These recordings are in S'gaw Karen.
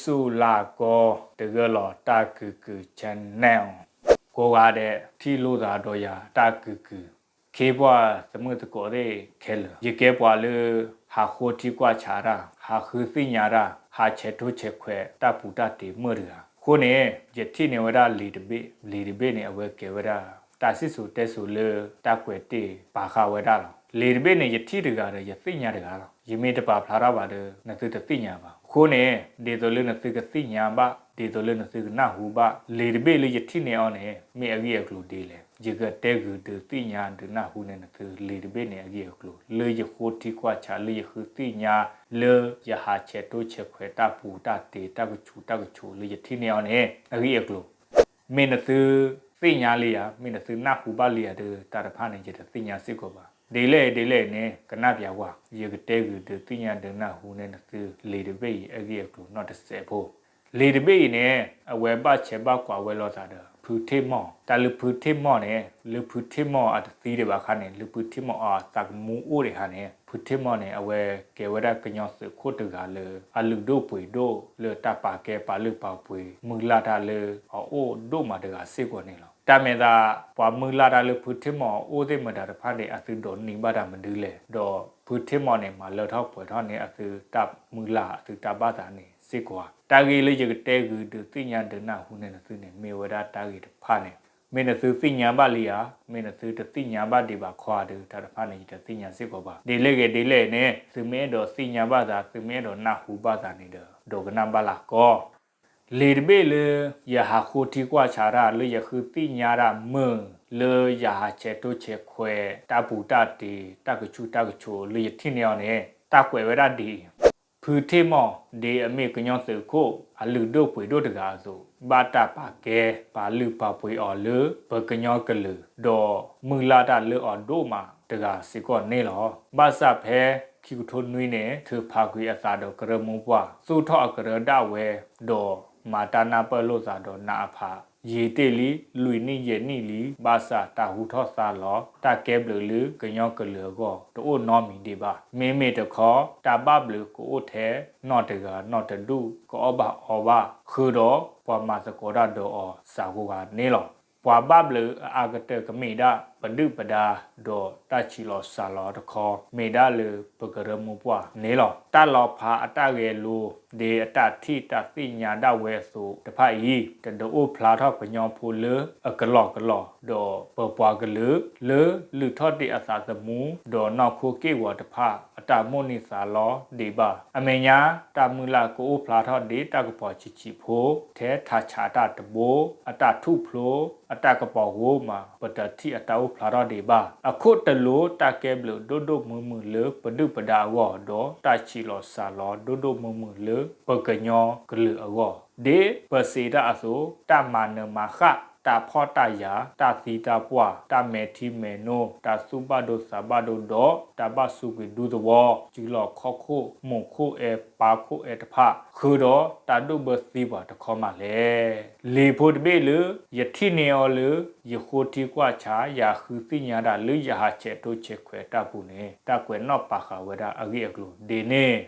ဆူၣ်လၢ်ကီ တဂၢၢ်လီၤတၢ်ကုၢ်ကုၢ် channel ကိးဂၤဒဲး ထံၣ်လိာ်သးဒီးယၤတၢ်ကုၢ်ကုၢ်, ခ့ပှၤသမုၣ်သကိးသ့ၣ်ခဲလၢာ်, ယကဲပှၤလၢ ဟးဃိထံကွၢ်ဆးတၢ်, ဟးဃုသ့ၣ်ညါတၢ်, ဟးဆဲးထိဆဲးခွဲးတၢ်ပူၤတၢ်တ့ၤမုၢ်တဂၤ, အဃိန့ၣ် ယထံၣ်န့ၢ်ဝဲဒၣ်လံာ်တဘ့ၣ်, လံာ်တဘ့ၣ်န့ၣ် အဝဲကဲဝဲဒၣ် တၢ်စံၣ်စိၤတဲစိၤလၢ တၢ်ကွဲးတ့ၢ်ပာ်ဃာ်ဝဲဒၣ်လီၤ. လံာ်တဘ့ၣ်န့ၣ် ယထံၣ်တဂၤဒီး ယသ့ၣ်ညါတဂၤလီၤ. ယမ့ၢ်တပာ်ဖျါထီၣ်ဘၣ်ဒီး နသုတသ့ၣ်ညါဘၣ်. အဃိန့ၣ် ဒ်သိးလၢနသုကသ့ၣ်ညါဘၣ်, ဒ်သိးလၢနသုကနၢ်ဟူဘၣ်, လံာ်တဘ့ၣ်လၢယထံၣ်န့ၢ်အီၤန့ၣ် မ့ၢ်အဂ့ၢ်အကျိၤဒ်လဲၣ်. ယကတဲဂုာ်ဒုးသ့ၣ်ညါဒုးနၢ်ဟူန့ၢ်နသု လံာ်တဘ့ၣ်န့ၣ်အဂ့ၢ်အကျိၤ, လၢယဃိထံကွၢ်ဆး, လၢယဃုသ့ၣ်ညါ, လၢယဟးဆဲးထိဆဲးခွဲးတၢ်ပူၤတၢ်တ့ၤ တၢ်ကဆူးတၢ်ကဆူး လၢယထံၣ်န့ၢ်အီၤန့ၣ် အဂ့ၢ်အကျိၤ မ့ၢ်နသုသ့ၣ်ညါလံဧါ, မ့ၢ်နသုနၢ်ဟူဘၣ်လံဧါဒီး တၢ်တဖၣ်န့ၣ် ယတသ့ၣ်ညါစ့ၢ်ကီးဘၣ်. ဒ်လဲၣ်ဒ်လဲၣ်န့ၣ် ကနၣ်ပၠးဝဲ, ယကတဲဂုာ်ဒုးသ့ၣ်ညါဒုးနၢ်ဟူန့ၢ်နသု လံာ်တဘ့ၣ်အံၤအဂ့ၢ်အကျိၤနီၢ်တစဲးဖိ. လံာ်တဘ့ၣ်အံၤန့ၣ် အဝဲဘၣ်ဆဲးဘၣ်ကွၢ်ဝဲလိာ်သးဒီး ဖုထ့ၣ်မီၢ်, တၢ်လၢဖုထ့ၣ်မီၢ်န့ၣ် လၢဖုထ့ၣ်မီၢ်အတသံဒံးဘၣ်အခါန့ၣ် လၢဖုထ့ၣ်မီၢ်အသးကမူအိၣ်ဒံးအခါန့ၣ် ဖုထ့ၣ်မီၢ်န့ၣ် အဝဲကဲဝဲဒၣ်ကညီသုးခိၣ်တဂၤလၢ အလုၢ်ဒိၣ်ပှ့ၤဒိၣ်လၢတၢ်ပာ်ကဲပာ်လုၢ်ပာ်ပှ့ၤ မုၢ်လၢ်တၢ်လၢအအိၣ်ဒိၣ်မးတဂၤစ့ၢ်ကီးန့ၣ်လီၤ. တၢ်မဲာ်သး ပှၤမုၢ်လၢ်တၢ်လၢဖုထ့ၣ်မီၢ်အအိၣ်သ့ၣ်မတၤတဖၣ်န့ၣ် အသုဒိးန့ၢ်ဘၣ်တၢ်မနုၤလဲၣ်, ဒီးဖုထ့ၣ်မီၢ်န့ၣ် မၤလၢထီၣ်ပှဲၤထီၣ်န့ၢ်အသုတၢ်မုၢ်လၢ် အသုတၢ်ဘၣ်သးန့ၣ်စ့ၢ်ကီးဧါ. တၢ်ဂ့ၢ်လၢယကတဲဂုာ်ဒုးသ့ၣ်ညါဒုးနၢ်ဟူန့ၢ်နသုန့ၣ် မ့ၢ်ဝဲဒၣ်တၢ်ဂ့ၢ်တဖၣ်န့ၣ် မ့ၢ်နသုသ့ၣ်ညါဘၣ်လံဧါ, မ့ၢ်နသုတသ့ၣ်ညါဘၣ်ဒံးဘၣ်ခီဧါဒီး တၢ်တဖၣ်န့ၣ် ယတသ့ၣ်ညါစ့ၢ်ကီးဘၣ်. ဒ်လဲၣ်ဂ့ၤဒ်လဲၣ်န့ၣ် သုမ့ၢ်အဲၣ်ဒိးသ့ၣ်ညါဘၣ်သး, သုမ့ၢ်အဲၣ်ဒိးနၢ်ဟူဘၣ်သးန့ၣ်ဒီး ဒိကနၣ်ဘၣ်လၢ်ကီ လံာ်တဘ့ၣ်လၢ ယဟးဃိထံကွၢ်ဆးတၢ် လၢယဃုသ့ၣ်ညါတၢ်မုၢ် လၢယဟးဆဲးထိဆဲးခွဲး တၢ်ပူၤတၢ်တ့ၤ တၢ်ကဆူးတၢ်ကဆူး လၢယထံၣ်န့ၢ်အီၤန့ၣ် တၢ်ကွဲးဝဲဒၣ်ဒ်အံၤ, ဖုထ့ၣ်မီၢ် ဒ်အမ့ၢ်ကညီသုးခိၣ် အလုၢ်ဒိၣ်ပှ့ၤဒိၣ်တဂၤအသိး ဘၣ်တၢ်ပာ်ကဲ ပာ်လုၢ်ပာ်ပှ့ၤအီၤလၢ ပကညီကလုာ် ဒီးမုၢ်လၢ်တၢ်လၢအီၤဒိၣ်မးတဂၤစ့ၢ်ကီးန့ၣ်လီၤ. ဘၣ်ဆၣ်ဖဲ ခံကထိနွံန့ၣ် ထုးဖးကွံာ်အသးဒီးကရၢမိၢ်ပှၢ် သူၣ်ထီၣ်အကရၢဒၣ်ဝဲ ဒီးမၤတၢ်နၢ်ပၢၢ်လိာ်သးဒီးနးအဖး ယံာ်တ့ၢ်လံ လွံၢ်နံၣ်ယဲၢ်နံၣ်လံ. ဘၣ်ဆၣ်တၢ်ဟူထီၣ်သါလီၤ တၢ်ကဲဘျုးလၢကညီကလုာ်အဂီၢ် တအိၣ်နီတမံၤဒံးဘၣ်. မ့မ့ၢ်တခီ တၢ်ဘၣ်ဘျုးကအိၣ်ထဲနီၢ်တဂၤနီၢ်တဒူၣ် ကအီၣ်ဘၣ်အီဘၣ် ဃုာ်ဒီးပှၤမၤသကိးတၢ်ဒီးအီၤစှၤကိးဂၤန့ၣ်လီၤ. ပှၤဘၣ်ဘျုးအအါကတၢၢ်ကမ့ၢ်ဒၣ် ပဒုၣ်ပဒါ ဒီးတၢ်ဆံးလီၤစှၤလီၤတခီ မ့ၢ်ဒၣ်လၢပကရၢမိၢ်ပှၢ်န့ၣ်လီၤ. တၢ်လီၤဖးအတၢ်ဂဲၤလိ ဒ်အတၢ်ထံၣ်တၢ်သ့ၣ်ညါဒၣ်ဝဲအသိးတဖၣ်အံၤ တဒုးအိၣ်ဖျါထီၣ်ကညီဖိလၢအကလီကလီ ဒီးပပှၤကလုာ်လၢလုၢ်ထီၣ်တ့ၢ်အသးသမူ ဒီးနီၢ်ခိက့ၢ်ဂီၤတဖၣ်အတၢ်မိၣ်န့ၢ်သးလီဒံးဘၣ်. အမဲာ်ညါ တၢ်မုၢ်လၢ်ကအိၣ်ဖျါထီၣ်ဒ်တၢ်ကပီၤဆံးဆံးဖိ ထဲထးဆးတၢ်တဘိ အတၢ်ထူၣ်ဖျိ အတၢ်ကပီၤဂီၢ်မး ပတထံၣ်အတၢ်အိၣ်ဖျါထီၣ်ဒံးဘၣ်. အခိၣ်တလိၤတၢ်ကဲဘျုးဒိၣ်ဒိၣ်မုၢ်မုၢ်လၢပဒုၣ်ပဒါအဂီၢ် ဒီးတၢ်ဆံးလီၤစှၤလီၤဒိၣ်ဒိၣ်မုၢ်မုၢ်လၢပကညီကလုာ်အဂီၢ် ဒ်ပစံးတၢ်အသိး တၢ်မၤနၢၤမၤဃၣ် တၢ်ဖှီၣ်တၢ်ယာ် တၢ်သံတၢ်ပှၢ် တၢ်မဲာ်ထံမဲာ်နိ တၢ်သူၣ်ဘၣ်ဒိသးဘၣ်ဒိဒီး တၢ်ဘၣ်စူးကွံာ်ဒူသဝီ စုလီၢ်ခီၣ်ခိၣ် မိၢ်ခိၣ်အဲၣ်ပၢ်ခိၣ်အဲၣ်တဖၣ် ဃုာ်ဒီးတၢ်ဒိၣ်ဘၢသံပှၤတခီမးလဲၣ်. လံာ်ဖိတဘ့ၣ်လၢ ယထံၣ်န့ၢ်အီၤလၢ ယဃိထံကွၢ်ဆး ယဃုသ့ၣ်ညါတၢ်လၢယဟးဆဲးထိဆဲးခွဲးတၢ်ပူၤန့ၣ် တၢ်ကွဲးနီၣ်ပာ်ဃာ်ဝဲဒၣ်အဂ့ၢ်အကျိၤဒ်န့ၣ်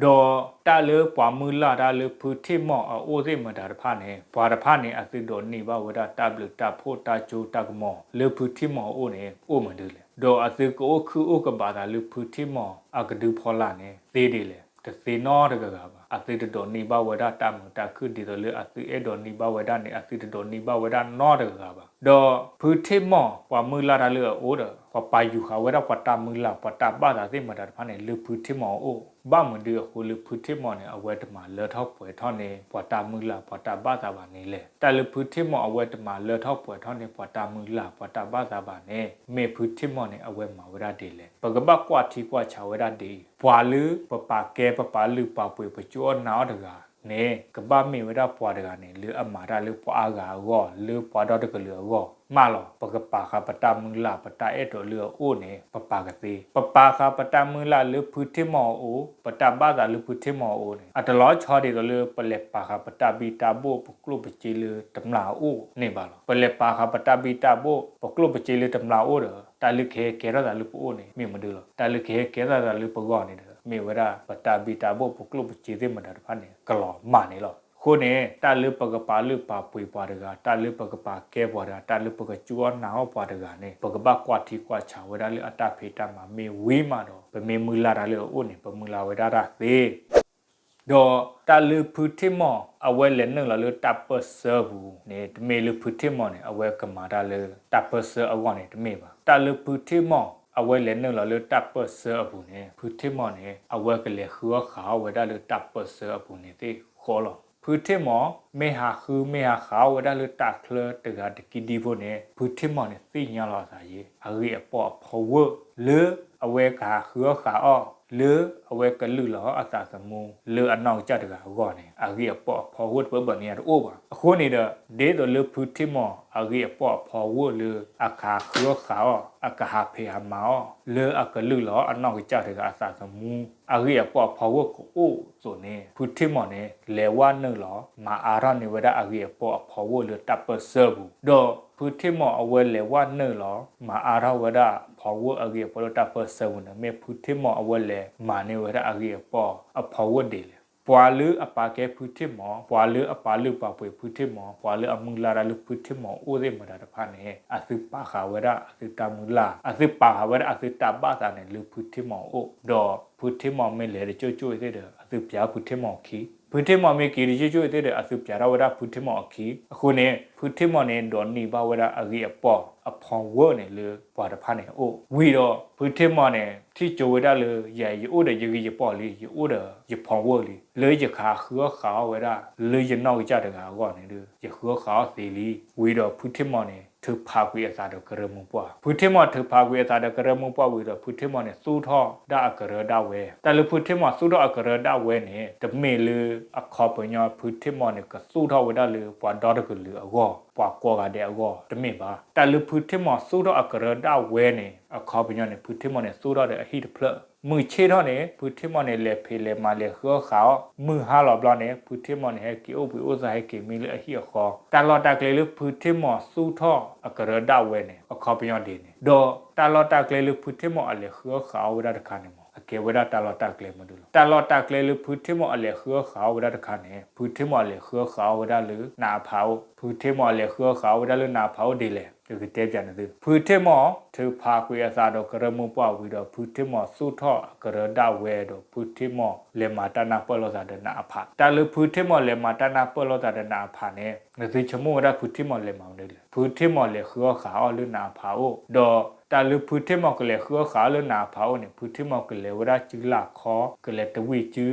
ဒီးတၢ်လၢပှၤမုၢ်လၢ်တၢ်လၢဖုထ့ၣ်မီၢ်အအိၣ်သ့ၣ်မတၤတဖၣ်န့ၣ် ပှၤတဖၣ်န့ၣ် အသုဒိးန့ၢ်ဘၣ်ဝဲဒၣ်တၢ်ဘျုးတၢ်ဖှိၣ်တၢ်ကၠိတၢ်ကမီၤ လၢဖုထ့ၣ်မီၢ်အအိၣ်န့ၣ် အိၣ်မနုၤလဲၣ်. ဒီးအသုကအိၣ်ခုၣ်အိၣ်ကဘးသးလၢဖုထ့ၣ်မီၢ်အကဒုဖီလာ်န့ၣ် သ့ဒ်လဲၣ်. တသ့နီတဂၤဂၤဘၣ်. အသုတဒိးန့ၢ်ဘၣ်ဝဲဒၣ်တၢ်မုာ်တၢ်ခုၣ်ဒ်သိးလၢအသုအဲၣ်ဒိးန့ၢ်ဘၣ်ဝဲဒၣ်န့ၣ် အသုတဒိးန့ၢ်ဘၣ်ဝဲဒၣ်နီတဂၤဂၤဘၣ်. ဒီးဖုထ့ၣ်မီၢ်ပှၤမုၢ်လၢ်တၢ်လၢအအိၣ်ဒီး ပှၤပာ်ယူၤဃာ်ဝဲဒၣ်ပှၤတၢ်မုၢ်လၢ် ပှၤတၢ်ဘၣ်သးသ့ၣ်မတၤတဖၣ်န့ၣ် လၢဖုထ့ၣ်မီၢ်အအိၣ် ဘၣ်မနုၤအဃိလၢဖုထ့ၣ်မီၢ်န့ၣ် အဝဲတမၤလၢထီၣ်ပှဲၤထီၣ်န့ၢ် ပှၤတၢ်မုၢ်လၢ် ပှၤတၢ်ဘၣ်သးဘၣ်န့ၣ်လဲၣ်. တၢ်လၢဖုထ့ၣ်မီၢ် အဝဲတမၤလၢထီၣ်ပှဲၤထီၣ်န့ၢ် ပှၤတၢ်မုၢ်လၢ် ပှၤတၢ်ဘၣ်သးဘၣ်န့ၣ် မ့ၢ်ဖုထ့ၣ်မီၢ်န့ၣ် အဝဲမၤဝဲဒၣ်ဒ်လဲၣ်. ပကဘၣ်ကွၢ်ထံကွၢ်ဆးဝဲဒၣ်ဒ်အံၤ, ပှၤလၢပပာ်ကဲ ပပာ်လုၢ်ပာ်ပှ့ၤ ပကၠိအီၣ်နၤအီၣ်တဂၤန့ၣ် ကဘၣ်မ့ၢ်ဝဲဒၣ်ပှၤတဂၤန့ၣ် လၢအမၤတၢ်လၢပှၤအါဂၤအဂီၢ် လၢပှၤဒီတကလုာ်အဂီၢ်မးလီၤ. ပကပာ်ဃာ်ပတၢ်မုၢ်လၢ် ပတၢ်အဲၣ်ဒိးလၢအအိၣ်န့ၣ် ပပာ်ကသ့. ပပာ်ဃာ်ပတၢ်မုၢ်လၢ်လၢဖုထ့ၣ်မီၢ်အအိၣ်, ပတၢ်ဘၣ်သးလၢဖုထ့ၣ်မီၢ်အအိၣ်န့ၣ် အတလီၤဆီဒ်သိးလၢ ပလဲၤပာ်ဃာ်ပတၢ်ဘံၣ်တၢ်ဘိၣ် ပကျိၣ်ပစ့လၢတမျာ်အအိၣ်န့ၣ်ဘၣ်လီၤ. ပလဲၤပာ်ဃာ်ပတၢ်ဘံၣ်တၢ်ဘိၣ် ပကျိၣ်ပစ့လၢတမျာ်အအိၣ်ဒီး တၢ်လၢကဟဲကဲထီၣ်သးလၢပအိၣ်န့ၣ် မ့ၢ်မနုၤလဲၣ်. တၢ်လၢကဟဲကဲထီၣ်သးလၢပဂီၢ်န့ၣ်ဒီး မ့ၢ်ဝဲဒၣ် ပတၢ်ဘံၣ်တၢ်ဘၢၣ် ပကျိၣ်ပစ့သ့ၣ်မတၤတဖၣ်န့ၣ် ကလီၤမၢ်န့ၣ်လီၤ. အဃိန့ၣ် တၢ်လၢပကပာ်လုၢ်ပာ်ပှ့ၤပှၤတဂၤ, တၢ်လၢပကပာ်ကဲပှၤတဂၤ, တၢ်လၢပကစူၢ်အီၣ်နာ်အီၣ်ပှၤတဂၤန့ၣ် ပကဘၣ်ကွၢ်ထံကွၢ်ဆးဝဲဒၣ်လၢအတၢ်ဖံးတၢ်မၤမ့ၢ်ဝံၤမးဒီး ပမ့ၢ်မုၢ်လၢ်တၢ်လၢအအိၣ်န့ၣ် ပမုၢ်လၢ်ဝဲဒၣ်တၢ်သ့ ဒီးတၢ်လၢဖုထ့ၣ်မီၢ် အဝဲလဲၤနုာ်လီၤလၢတၢ်ပၢၢ်ဆၢပူၤန့ၣ် တမ့ၢ်လၢဖုထ့ၣ်မီၢ်န့ၣ် အဝဲကမၤတၢ်လၢတၢ်ပၢၢ်ဆၢအဂီၢ်န့ၣ် တမ့ၢ်ဘၣ်. တၢ်လၢဖုထ့ၣ်မီၢ် အဝဲလဲၤနုာ်လီၤလၢတၢ်ပၢၢ်ဆၢအပူၤန့ၣ် ဖုထ့ၣ်မီၢ်န့ၣ် အဝဲကလဲၤဃုအီၣ်ဃုအီၣ်ဝဲဒၣ်လၢတၢ်ပၢၢ်ဆၢအပူၤန့ၣ်သ့ၣ်ဃီလီၤ. ဖုထ့ၣ်မီၢ် မ့ၢ်ဟးဃုမ့ၢ်ဟးဃုအီၣ်ဝဲဒၣ်လၢတၢ်ချၢတဂၤတကံဒံဖိန့ၣ် ဖုထ့ၣ်မီၢ်န့ၣ် သ့ၣ်ညါလီၤအသးယ့ အဂ့ၢ်အပီၢ်အဖီဝိၣ် လၢအဝဲကဟးဃုအီၣ်ဃုအီၣ် လၢအဝဲကလုၢ်လီၤအသးသမူ လၢအနီၢ်ကစၢ်တဂၤအဂီၢ်န့ၣ် အဂ့ၢ်အပီၢ်အဖီဝိၣ်တပၢၢ်ဘၣ်န့ၣ်တအိၣ်ဘၣ်. အဃိန့ၣ်ဒီး ဒ်သိးလၢဖုထ့ၣ်မီၢ် အဂ့ၢ်အပီၢ်အဖီဝိၣ်လၢ အကဟးဃုအီၣ်ဃုအီၣ် အကဟးဖံးဟးမၤအီၣ် လၢအကလုၢ်လီၤအနီၢ်ကစၢ်တဂၤအသးသမူ အဂ့ၢ်အပီၢ်အဖီဝိၣ်ကအိၣ်အသိးန့ၣ် ဖုထ့ၣ်မီၢ်န့ၣ် လဲၤဝဲနုာ်လီၤ မၤအါထီၣ်န့ၢ်ဝဲဒၣ်အဂ့ၢ်အပီၢ်အဖီဝိၣ်လၢတၢ်ပၢၢ်ဆၢပူၤ ဒီးဖုထ့ၣ်မီၢ်အဝဲလဲၤဝဲနုာ်လီၤ မၤအါထီၣ်ဝဲဒၣ်အဖီဝိၣ်အဂ့ၢ်အပီၢ်လၢတၢ်ပၢၢ်ဆၢပူၤန့ၣ် မ့ၢ်ဖုထ့ၣ်မီၢ်အဝဲလဲၤမၤန့ၢ်ဝဲဒၣ်အဂ့ၢ်အပီၢ်အဖီဝိၣ်ဒ်လဲၣ်. ပှၤလၢအပာ်ကဲဖုထ့ၣ်မီၢ်, ပှၤလၢအပာ်လုၢ်ပာ်ပှ့ၤဖုထ့ၣ်မီၢ်, ပှၤလၢအမုၢ်လၢ်တၢ်လၢဖုထ့ၣ်မီၢ်အိၣ်သ့ၣ်မတၤတဖၣ်န့ၣ် အသုပာ်ဃာ်ဝဲဒၣ်အသုတၢ်မုၢ်လၢ်, အသုပာ်ဃာ်ဝဲဒၣ်အသုတၢ်ဘၣ်သးန့ၣ်လၢဖုထ့ၣ်မီၢ်အအိၣ်, ဒီးဖုထ့ၣ်မီၢ်မ့ၢ်လဲၤတကၠိၣ်ကၠိၣ်အံၤသ့ၣ်ဒီး အသုပၠးဖုထ့ၣ်မီၢ်အခံ, ဖုထ့ၣ်မီၢ်မ့ၢ်က့ၤတကၠိၣ်ကၠိၣ်အံၤသ့ၣ်ဒီး အသုပၠးထီၣ်ဝဲဒၣ်ဖုထ့ၣ်မီၢ်အခံ. အဃိန့ၣ် ဖုထ့ၣ်မီၢ်န့ၣ် ဒိးန့ၢ်ဘၣ်ဝဲဒၣ်အဂ့ၢ်အပီၢ်အဖီဝိၣ်န့ၣ်လၢပှၤတဖၣ်န့ၣ်အအိၣ်, ဝံၤဒီးဖုထ့ၣ်မီၢ်န့ၣ် ထံၣ်ကၠိဝဲဒၣ်လၢ ယၤ ယအိၣ်ဒီးယဂ့ၢ်ယပီၢ်လံ, ယအိၣ်ဒီးယဖီဝိၣ်လံ, လၢယကဟးဃုအီၣ်ဃုအီၣ်ဝဲဒၣ် လၢယနီၢ်ကစၢ်တဂၤအဂီၢ်န့ၣ်ဒီး ယဃုအီၣ်ဃုအီၣ်သ့လံ. ဝံၤဒီးဖုထ့ၣ်မီၢ်န့ၣ် ထုးဖးကွံာ်အသးဒီးကရၢမိၢ်ပှၢ်, ဖုထ့ၣ်မီၢ်ထုးဖးကွံာ်အသးဒီးကရၢမိၢ်ပှၢ်ဝံၤဒီး ဖုထ့ၣ်မီၢ်န့ၣ် သူၣ်ထီၣ်ဒၣ်အကရၢဒၣ်ဝဲ. တၢ်လၢဖုထ့ၣ်မီၢ်သူၣ်ထီၣ်အကရၢဒၣ်ဝဲန့ၣ် တမ့ၢ်လၢအခီပညီ ဖုထ့ၣ်မီၢ်န့ၣ် ကသူၣ်ထီၣ်ဝဲဒၣ်လၢပှၤဒီတကလုာ်အဂီၢ်, ပှၤကိးဂၤဒဲးအဂီၢ်, တမ့ၢ်ဘၣ်. တၢ်လၢဖုထ့ၣ်မီၢ်သူၣ်ထီၣ်အကရၢဒၣ်ဝဲန့ၣ် အခီပညီန့ၣ် ဖုထ့ၣ်မီၢ်န့ၣ် သူၣ်ထီၣ်ဒီးအဟံၣ်တဖျၢၣ်, မုၢ်ဆ့ၣ်ထီၣ်န့ၣ် ဖုထ့ၣ်မီၢ်န့ၣ် လဲၤဖံးလဲၤမၤလဲၤဃုအီၣ်ဃုအီၣ်, မုၢ်ဟါလီၤဘျီန့ၣ် ဖုထ့ၣ်မီၢ်န့ၣ် ဟဲက့ၤအိၣ်ဘှံးအိၣ်သါ ဟဲက့ၤမံလၢအဟံၣ်အဃီ. တၢ်လီၢ်တၢ်ကျဲလၢဖုထ့ၣ်မီၢ်သူၣ်ထီၣ်အကရၢဒၣ်ဝဲန့ၣ် အခီပညီဒ်န့ၣ်, ဒီးတၢ်လီၢ်တၢ်ကျဲလၢဖုထ့ၣ်မီၢ်အလဲၤဃုအီၣ်ဃုအီၣ်ဝဲဒၣ်တခါန့ၣ်မ့ၢ် အကဲဝဲဒၣ်တၢ်လီၢ်တၢ်ကျဲမနုၤလဲၣ်. တၢ်လီၢ်တၢ်ကျဲလၢဖုထ့ၣ်မီၢ်အလဲၤဃုအီၣ်ဃုအီၣ်ဝဲဒၣ်တခါန့ၣ် ဖုထ့ၣ်မီၢ်အလဲၤဃုအီၣ်ဃုအီၣ်ဝဲဒၣ်လၢနးအဖးအိၣ်, ဖုထ့ၣ်မီၢ်အလဲၤဃုအီၣ်ဃုအီၣ်ဝဲဒၣ်လၢနးအဖးအိၣ်ဒ်လဲၣ်. ယကတဲပၠးန့ၣ်သု, ဖုထ့ၣ်မီၢ်ထုးဖးကွံာ်အသးဒီးကရၢမိၢ်ပှၢ်ဝံၤဒီး ဖုထ့ၣ်မီၢ်သူၣ်ထီၣ်အကရၢဒၣ်ဝဲဒီး ဖုထ့ၣ်မီၢ်လဲၤမၤတၢ်နၢ်ပၢၢ်လိာ်သးဒီးနးအဖး. တၢ်လၢဖုထ့ၣ်မီၢ်လဲၤမၤတၢ်နၢ်ပၢၢ်လိာ်သးဒီးနးအဖးန့ၣ် နသုဆိကမိၣ်ဝဲဒၣ်ဖုထ့ၣ်မီၢ်လဲၤမၤမနုၤလဲၣ်. ဖုထ့ၣ်မီၢ်လဲၤဃုအီၣ်ဃုအီၣ်လၢနးအဖးအိၣ်, ဒီးတၢ်လၢဖုထ့ၣ်မီၢ်ကလဲၤဃုအီၣ်ဃုအီၣ်လၢနးအဖးအိၣ်န့ၣ် ဖုထ့ၣ်မီၢ်ကလဲၤဝဲဒၣ်စုလၢ်ခီ, ကလဲၤတဝံၣ်စု,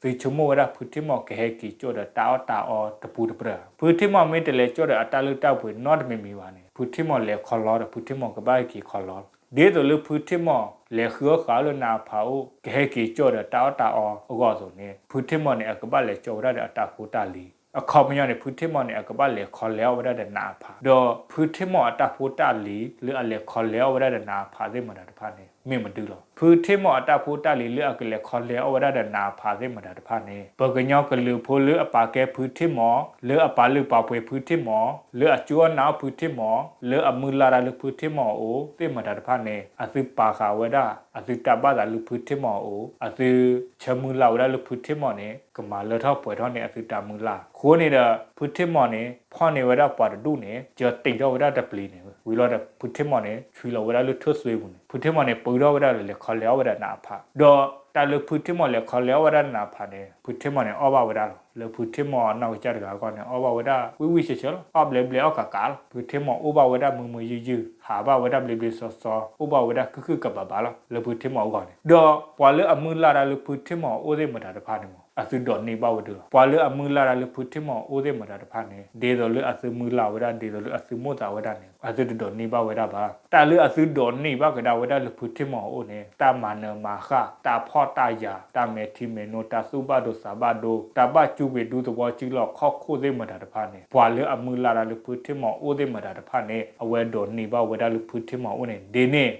သုဆိကမိၣ်ဝဲဒၣ်ဖုထ့ၣ်မီၢ်ကဟဲက့ၤကၠီၣ်ဒီးတၢ်အီၣ်တၢ်အီတပူၤတပြၢၤ. ဖုထ့ၣ်မီၢ်မ့ၢ်တလဲၤကၠီၣ်ဒီးအတၢ်လုၢ်တၢ်ပှ့ၤနီတမံၤမံၤဘၣ်န့ၣ် ဖုထ့ၣ်မီၢ်လဲၤခီလီဒီး ဖုထ့ၣ်မီၢ်ကဘၣ်ဟဲက့ၤခီလီလီၤ. ဒ်သိးလၢဖုထ့ၣ်မီၢ်လဲၤဃုအီၣ်ဃုအီၣ်လၢနးအဖးအိၣ် ကဟဲက့ၤကၠီၣ်ဒီးတၢ်အီၣ်တၢ်အီအဂီၢ်အသိးန့ၣ် ဖုထ့ၣ်မီၢ်န့ၣ် အကဘၣ်လဲၤကၠီၣ်ဝဲဒၣ်ဒီးအတၢ်ဖိတၢ်လံၤ. အခီပညီန့ၣ် ဖုထ့ၣ်မီၢ်န့ၣ် အကဘၣ်လဲၤခီလဲၤအီၣ်ဝဲဒၣ်ဒီးနးအဖး, ဒီးဖုထ့ၣ်မီၢ်အတၢ်ဖိတၢ်လံၤ လၢအလဲၤခီလဲၤအီၣ်ဝဲဒၣ်ဒီးနးအဖးသ့ၣ်မတၤတဖၣ်န့ၣ် မ့ၢ်မနုၤလဲၣ်. ဖုထ့ၣ်မီၢ်အတၢ်ဖိတၢ်လံၤလၢအကလဲၤခီလဲၤအီၣ်ဝဲဒၣ်ဒီးနးအဖးသ့ၣ်မတၤတဖၣ်န့ၣ် ပှၤကညီကလုာ်ဖိလၢအပာ်ကဲဖုထ့ၣ်မီၢ်, လၢအပာ်လုၢ်ပာ်ပှ့ၤဖုထ့ၣ်မီၢ်, လၢအစူၢ်အီၣ်နာ်အီၣ်ဖုထ့ၣ်မီၢ်, လၢအမုၢ်လၢ်တၢ်လၢဖုထ့ၣ်မီၢ်အအိၣ်သ့ၣ်မတၤတဖၣ်န့ၣ် အသုပာ်ဃာ်ဝဲဒၣ် အသုတၢ်ဘၣ်သးလၢဖုထ့ၣ်မီၢ်အအိၣ်, အသုဆၢမုၢ်လၢ်ဝဲဒၣ်လၢဖုထ့ၣ်မီၢ်န့ၣ် ကမၤလၢထီၣ်ပှဲၤထီၣ်န့ၢ်အသုတၢ်မုၢ်လၢ်. အဃိန့ၣ်ဒီး ဖုထ့ၣ်မီၢ်န့ၣ် ဖီၣ်န့ၢ်ဝဲဒၣ်ပှၤတဒူၣ်န့ၣ် ကၢတံာ်ထီၣ်ဝဲဒၣ်တပျံၤန့ၣ် ဝံၤလီၤဒီး ဖုထ့ၣ်မီၢ်န့ၣ် ဆွံလီၤဝဲဒၣ်လၢထၢၣ်စွ့ပူၤန့ၣ် ဖုထ့ၣ်မီၢ်န့ၣ် ပၢထီၣ်ဝဲဒၣ်လၢလဲၤခီလဲၤအီၣ်ဝဲဒၣ်နးအဖး, ဒီးတၢ်လၢဖုထ့ၣ်မီၢ်လဲၤခီလဲၤအီၣ်ဝဲဒၣ်နးအဖးန့ၣ် ဖုထ့ၣ်မီၢ်န့ၣ် အီၣ်ဘၣ်ဝဲဒၣ်လီၤ. လၢဖုထ့ၣ်မီၢ်အနီၢ်ကစၢ်တဂၤအဂီၢ်န့ၣ် အီၣ်ဘၣ်ဝဲဒၣ်ဝံၣ်ဝံၣ်ဆၢဆၢလီၤ. အီၣ်ဘျဲးဘျဲးအီၣ်ကးကးလီၤ. ဖုထ့ၣ်မီၢ်အိၣ်ဘၣ်ဝဲဒၣ်မုာ်မုာ်ယုၢ်ယုၢ်, ဟးဘၣ်ဝဲဒၣ်ဘျ့ဘျ့စီစီ, အိၣ်ဘၣ်ဝဲဒၣ်ခုၣ်ခုၣ်ကဘးဘးလီၤ လၢဖုထ့ၣ်မီၢ်အဂီၢ်န့ၣ်. ဒီးပှၤလၢအမုၢ်လၢ်တၢ်လၢဖုထ့ၣ်မီၢ်အအိၣ်သ့ၣ်မတၤတဖၣ်န့ၣ်မ့ၢ် အသုဒိးန့ၢ်ဘၣ်ဝဲဒၣ်လီၤ. ပှၤလၢအမုၢ်လၢ်တၢ်လၢဖုထ့ၣ်မီၢ်အအိၣ်သ့ၣ်မတၤတဖၣ်န့ၣ် ဒ်သိးလၢအသုမုၢ်လၢ်ဝဲဒၣ် ဒ်သိးလၢအသုမိၣ်သးဝဲဒၣ်န့ၣ် အသုတဒိးန့ၢ်ဘၣ်ဝဲဒၣ်ဘၣ်. တၢ်လၢအသုဒိးန့ၢ်ဘၣ်ကဒါဝဲဒၣ်လၢဖုထ့ၣ်မီၢ်အအိၣ်န့ၣ် တၢ်မၤနၢၤမၤဃၣ်, တၢ်ဖှီၣ်တၢ်ယာ်, တၢ်မဲာ်ထံမဲာ်နိ, တၢ်သူၣ်ဘၣ်ဒိသးဘၣ်ဒိ, တၢ်ဘၣ်ကူဝံၤဒူသဝီစုလီၢ်ခီၣ်ခိၣ်သ့ၣ်မတၤတဖၣ်န့ၣ် ပှၤလၢအမုၢ်လၢ်တၢ်လၢဖုထ့ၣ်မီၢ်အအိၣ်သ့ၣ်မတၤတဖၣ်န့ၣ် အဝဲဒိးန့ၢ်ဘၣ်ဝဲဒၣ်လၢဖုထ့ၣ်မီၢ်အအိၣ်န့ၣ် ဒ်န့ၣ်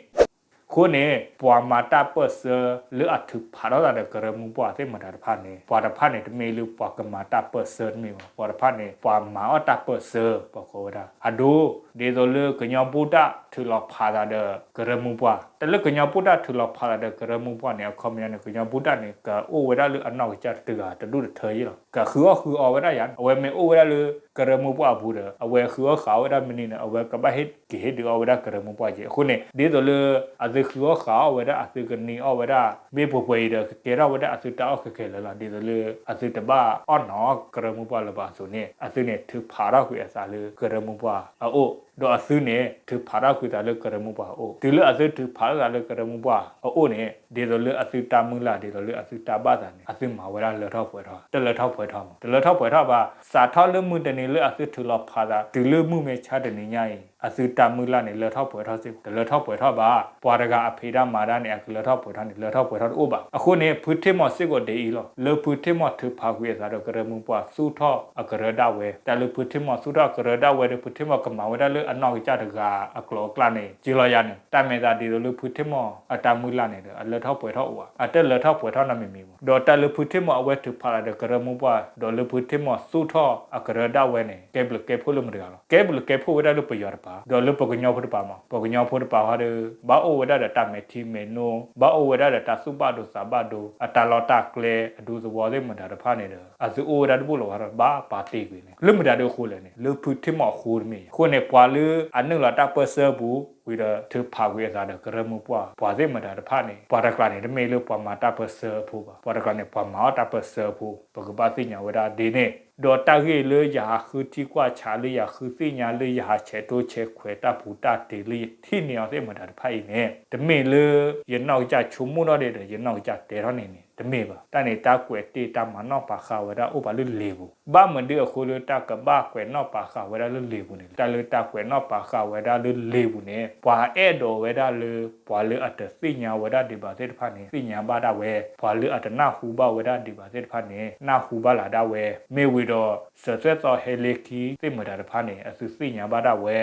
အဃိန့ၣ် ပှၤမၤတၢ်ပၢၢ်ဆၢလၢအထုးဖးထီၣ်သးဒီးကရၢမိၢ်ပှၢ်သ့ၣ်မတၤတဖၣ်န့ၣ် ပှၤတဖၣ်န့ၣ် တမ့ၢ်လၢပှၤကမၤတၢ်ပၢၢ်ဆၢတမ့ၢ်ဘၣ်. ပှၤတဖၣ်န့ၣ် ပှၤမၤအီၣ်တၢ်ပၢၢ်ဆၢ ပှၤကိးဝဲဒၣ် အဒိ ဒ်သိးလၢကညီဘူၣ်တၢ် ထုးလီၤဖးသးဒီးကရၢမိၢ်ပှၢ်, တၢ်လၢကညီဘူးဒၣ်ထုးလီၤဖးသးဒီးကရၢမိၢ်ပှၢ်န့ၣ် အခီပညီန့ၣ် ကညီဘူးဒၣ်န့ၣ် ကအိၣ်ဝဲဒၣ်လၢအနီၢ်ကစၢ်တဂၤတဒူၣ်တထၢယ့ၣ်လီၤ. ကဃုအီၣ်ဃုအီဝဲဒၣ်ယၤန့ၣ် အဝဲမ့ၢ်အိၣ်ဝဲဒၣ်လၢကရၢမိၢ်ပှၢ်အပူၤဒီး အဝဲဃုအီၣ်ဃုအီဝဲဒၣ်မနုၤန့ၣ် အဝဲကဘၣ်ဟ့ၣ်က့ၤဟ့ၣ်ဒုးအီၣ်ဝဲဒၣ်ကရၢမိၢ်ပှၢ်က့ၤ. အဃိန့ၣ် ဒ်သိးလၢ အသုဃုအီၣ်ဃုအီဝဲဒၣ် အသုကနံၤအီၣ်ဝဲဒၣ် မ့ၢ်ပှဲၤပှဲၤအံၤဒီး ကကဲထီၣ်ဝဲဒၣ်အသုတၢ်အီၣ်ခဲခဲလၢာ်လီၤ. ဒ်သိးလၢ အသုတဘၣ်အီၣ်နီၤကရၢမိၢ်ပှၢ်လၢၤဘၣ်အသိးန့ၣ် အသုန့ၣ် ထုးဖးထီၣ်ကွံာ်အသးလၢကရၢမိၢ်ပှၢ်အအိၣ်, ဒီးအသုန့ၣ် ထုးဖးထီၣ်ကွံာ်သးလၢကရၢမိၢ်ပှၢ်အအိၣ်. တုၤလၢအသုထုးဖးထီၣ်သးလၢကရၢမိၢ်ပှၢ်အအိၣ်န့ၣ် ဒ်သိးလၢအသုတၢ်မုၢ်လၢ် ဒ်သိးလၢအသုတၢ်ဘၣ်သးန့ၣ် အသုမၤဝဲဒၣ်လၢထီၣ်ပှဲၤထီၣ်, တလၢထီၣ်ပှဲၤထီၣ်မး, တလၢထီၣ်ပှဲၤထီၣ်ဘၣ်. စးထီၣ်လၢမုၢ်တနံၤလၢအသုထုးလီၤဖးသး တုၤလၢမုၢ်မဆါတနံၤညါအံၤ အသုတၢ်မုၢ်လၢ်န့ၣ် လၢထီၣ်ပှဲၤထီၣ်စ့ၢ်ကီး, တလၢထီၣ်ပှဲၤထီၣ်ဘၣ်. ပှၤတဂၤအဖံးတၢ်မၤတၢ်န့ၣ် အကလၢထီၣ်ပှဲၤထီၣ်န့ၣ် လၢထီၣ်ပှဲၤထီၣ်တအိၣ်ဘၣ်. အဃိန့ၣ် ဖုထ့ၣ်မီၤစ့ၢ်ကီးဒ်အံၤလီၤ. လၢဖုထ့ၣ်မီၤထုးဖးကွံာ်အသးဒီးကရၢမိၢ်ပှၢ် သူၣ်ထီၣ်အကရၢဒၣ်ဝဲ, တၢ်လၢဖုထ့ၣ်မီၤသူၣ်ထီၣ်အကရၢဒၣ်ဝဲဒီး ဖုထ့ၣ်မီၤကမၤဝဲဒၣ်လၢအနီၢ်ကစၢ်တဂၤအကျိၤအကျဲန့ၣ် က့ၤလီၤယၤန့ၣ် တၢ်မဲာ်သးဒ်သိးလၢဖုထ့ၣ်မီၤအတၢ်မုၢ်လၢ်န့ၣ်ဒီး အလၢထီၣ်ပှဲၤထီၣ်အိၣ်ဧါ, အတလၢထီၣ်ပှဲၤထီၣ်နီတမံၤမံၤဘၣ်. ဒီးတၢ်လၢဖုထ့ၣ်မီၤအဝဲထုးဖးသးဒီးကရၢမိၢ်ပှၢ် ဒီးလၢဖုထ့ၣ်မီၤသူၣ်ထီၣ်အကရၢဒၣ်ဝဲန့ၣ် ကဲဘျုးကဲဖှိၣ်လၢမတၤတဂၤလီၤ. ကဲဘျုးကဲဖှိၣ်ဝဲဒၣ်လၢပယီၤတပၤ ဒီးလၢပကညီဖိတပၤမး. ပကညီဖိတပၤဟီဒီး ဘၣ်အိၣ်ဝဲဒၣ်ဒီးတၢ်မဲာ်ထံမဲာ်နိ, ဘၣ်အိၣ်ဝဲဒၣ်ဒီးတၢ်သူၣ်ဘၣ်ဒိသးဘၣ်ဒိ, အတၢ်လီၢ်တၢ်ကျဲအဒူသဝီသ့ၣ်မတၤတဖၣ်န့ၣ်ဒီး အသုအိၣ်ဝဲဒၣ်တဘူၣ်လီၤဝဲဒီး ဘၣ်ပာ်တ့ၢ်ကွံာ်န့ၣ် လၢမတၤဒုအဃိလဲၣ်န့ၣ် လၢဖုထ့ၣ်မီၤအဃိတမ့ၢ်. အဃိန့ၣ် ပှၤလၢအနုာ်လီၤတၢ်ပၢၢ်ဆၢပူၤ ဝံၤဒီးထုးဖးကွံာ်အသးဒီးကရၢမိၢ်ပှၢ် ပှၤသ့ၣ်မတၤတဖၣ်န့ၣ် ပှၤတကျါန့ၣ် တမ့ၢ်လၢပှၤမၤတၢ်ပၢၢ်ဆၢအဖိဘၣ်. ပှၤတကျါန့ၣ် ပှၤမၤအီၣ်တၢ်ပၢၢ်ဆၢအဖိ ပကဘၣ်သ့ၣ်ညါဝဲဒၣ်ဒ်န့ၣ်. ဒီးတၢ်ဂ့ၢ်လၢယဟးဃုထံကွၢ်ဆး လၢယဟးဃုသ့ၣ်ညါ လၢယဟးဆဲးကျိးဆဲးခွဲးတၢ်ပူၤတၢ်တ့ၤလၢယထံၣ်န့ၢ်အီၤသ့ၣ်မတၤတဖၣ်အံၤန့ၣ် တမ့ၢ်လၢယနီၢ်ကစၢ်ဆိကမိၣ်ထီၣ်ဒံးဒီး ယနီၢ်ကစၢ်တဲထီၣ်န့ၣ်န့ၣ် တမ့ၢ်ဘၣ်. တၢ်န့ၣ် တၢ်ကွဲးတ့ၢ်တၢ်မၤနီၣ်ပာ်ဃာ်ဝဲဒၣ်အိၣ်ပာ်လၢလံာ်ပူၤ. ဘၣ်မနုၤအဃိလၢတၢ်ကဘၣ်ကွဲးနီၣ်ပာ်ဃာ်ဝဲဒၣ်လၢလံာ်ပူၤန့ၣ်လဲၣ်. တၢ်လၢတၢ်ကွဲးနီၣ်ပာ်ဃာ်ဝဲဒၣ်လၢလံာ်ပူၤန့ၣ် ပှၤအဲၣ်ဒိးဝဲဒၣ်လၢ ပှၤလၢအတသ့ၣ်ညါဝဲဒၣ်ဒံးဘၣ်သ့ၣ်တဖၣ်န့ၣ် သ့ၣ်ညါဘၣ်ဒၣ်ဝဲ, ပှၤလၢအတနၢ်ဟူဘၣ်ဝဲဒၣ်ဒံးဘၣ်သ့ၣ်တဖၣ်န့ၣ် နၢ်ဟူဘၣ်လၢ်ဒၣ်ဝဲ, မ့ၢ်ဝံၤဒီး စၢၤသွဲၣ်သီဟဲလ့ခံသ့ၣ်မတၤတဖၣ်န့ၣ် အသုသ့ၣ်ညါဘၣ်ဒၣ်ဝဲ,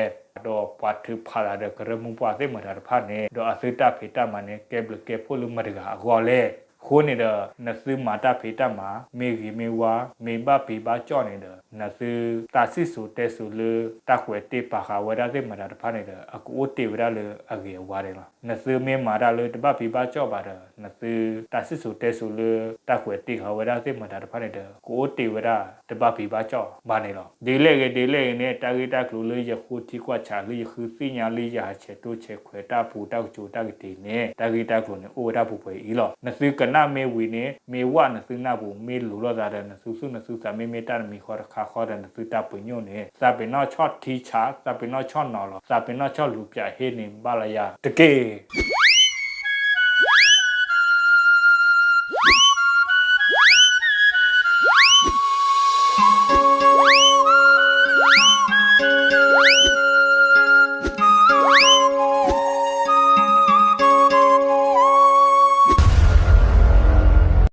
ဒီးပှၤထုးဖးသးဒီးကရၢမိၢ်ပှၢ်သ့ၣ်မတၤတဖၣ်န့ၣ် ဒီးအသုတၢ်ဖံးတၢ်မၤန့ၣ် ကဲဘျုးကဲဖှိၣ်လၢမတၤတဂၤအဂီၢ်လဲၣ်. အဃိန့ၣ်ဒီး နသုမၤတၢ်ဖံးတၢ်မၤ မ့ၢ်ဂ့ၤမ့ၢ်ဝါ မ့ၢ်ဘၣ်ပံၤဘၣ်ကၠီၣ်န့ၣ်ဒီး နသုတၢ်စံၣ်စိၤတဲစိၤလၢ တၢ်ကွဲးတ့ၢ်ပာ်ဃာ်ဝဲဒၣ်သ့ၣ်မတၤတဖၣ်န့ၣ်ဒီး အကအိၣ်တ့ၢ်ဝဲဒၣ်လၢအဂ့ၤအဝါန့ၣ်လီၤ. နသုမ့ၢ်မၤတၢ်လၢတဘၣ်ပံၤဘၣ်ကၠီၣ်ဘၣ်ဒီး နသုတၢ်စံၣ်စိၤတဲစိၤလၢ တၢ်ကွဲးတ့ၢ်ဃာ်ဝဲဒၣ်သ့ၣ်မတၤတဖၣ်န့ၣ်ဒီး ကအိၣ်တ့ၢ်ဝဲဒၣ်တဘၣ်ပံၤဘၣ်ကၠီၣ်ဘၣ်န့ၣ်လီၤ. ဒ်လဲၣ်ဂ့ၤဒ်လဲၣ်ဂ့ၤန့ၣ် တၢ်ဂ့ၢ်တၢ်ကျိၤလၢယဃုထံကွၢ်ဆး လၢယဃုသ့ၣ်ညါ လၢယဟးဆဲးကျိးဆဲးခွဲးတၢ်ပူၤတၢ်ကစိၤတၢ်ကတ့ၤန့ၣ် တၢ်ဂ့ၢ်တၢ်ကျိၤန့ၣ် အိၣ်ဝဲဒၣ်ပှဲၤပှဲၤအံၤလီၤ. နသုကနၣ်မ့ၢ်ဝံၤန့ၣ် မ့ၢ်ဝဲနသုနၢ်ပူၤ မ့ၢ်လိၤလိာ်သးဒီး နသုသူၣ်နသုသး မ့မ့ၢ်တၢ်တမံၤဃီတခါဃီဒီး နသုတၢ်ပညိၣ်န့ၣ် သးပ့ၤနီၣ်ဆီၣ်ထံဆး သးပ့ၤနီၣ်ဆီၣ်နီၤလီၤ သးပ့ၤနီၣ်ဆီၣ်လူၤပၠးဟ့ၣ်န့ၣ် ဘၣ်လီၤယၤတက့ၢ်.